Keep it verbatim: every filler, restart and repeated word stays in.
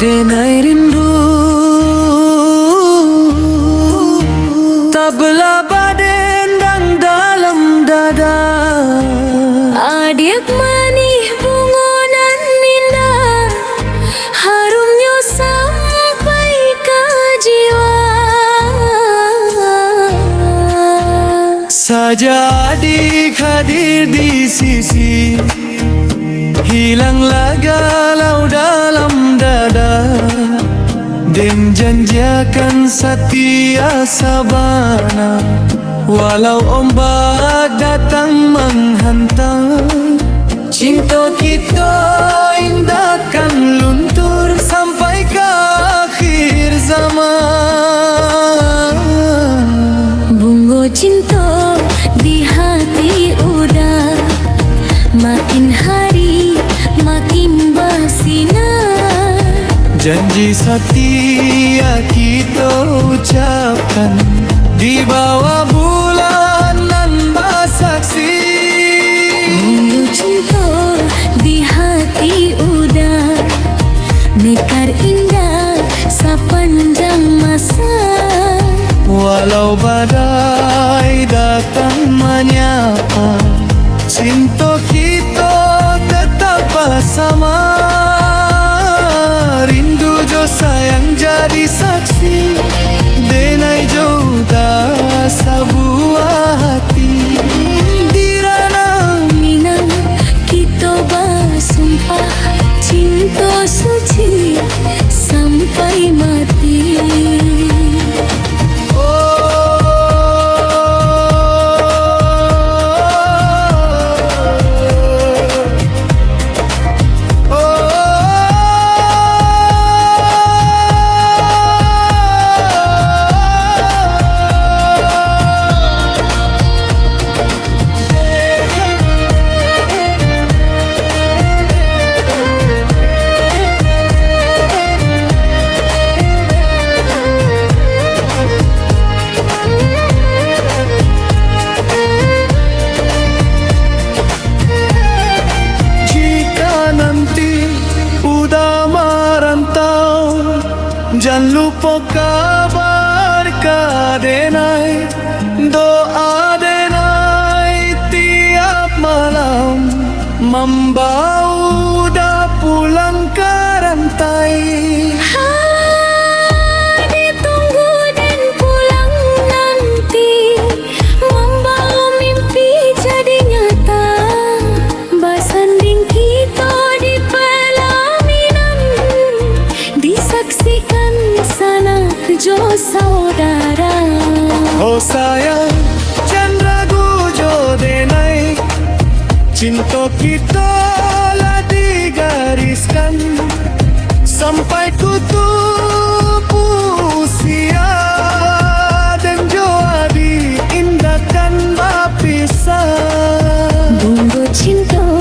Denai rindu, tabelah badendang dalam dada. Adiak manih bungo nan indah, harumnyo sampai ka jiwa. Sajak adik hadir di sisi, hilanglah galau dalam dada. Den janjiakan satia sabana, walau ombak datang manghantam. Cinto kito indak kan luntur sampai ka akhir zaman. Bungo cinto di hati Uda, makin hari makin basinar. Janji satia kito ucapkan di bawah bulan nan basaksi. Bungo cinto di hati Uda, mekar indah sapanjang masa. Walau badai datang manyapa, cinto kito tetap basama. Rindu jo sayang jadi saksi, denai jo Uda sabuah hati. Di ranah Minang kito basumpah, cinto suci sampai mati. Jika nanti Uda marantau, jan lupo kabar ka denai. Doa denai tiap malam, mambao Uda pulang ka rantai. Ha, ditunggu den pulang nanti, mambao mimpi jadi nyata. Basanding kito di palaminan, disaksikan sanak jo saudara. Oh sayang, jan ragu jo denai, cinto kito lah digariskan. Sampai tutup usia, den jo adik indak kan bapisah. Bungo cinto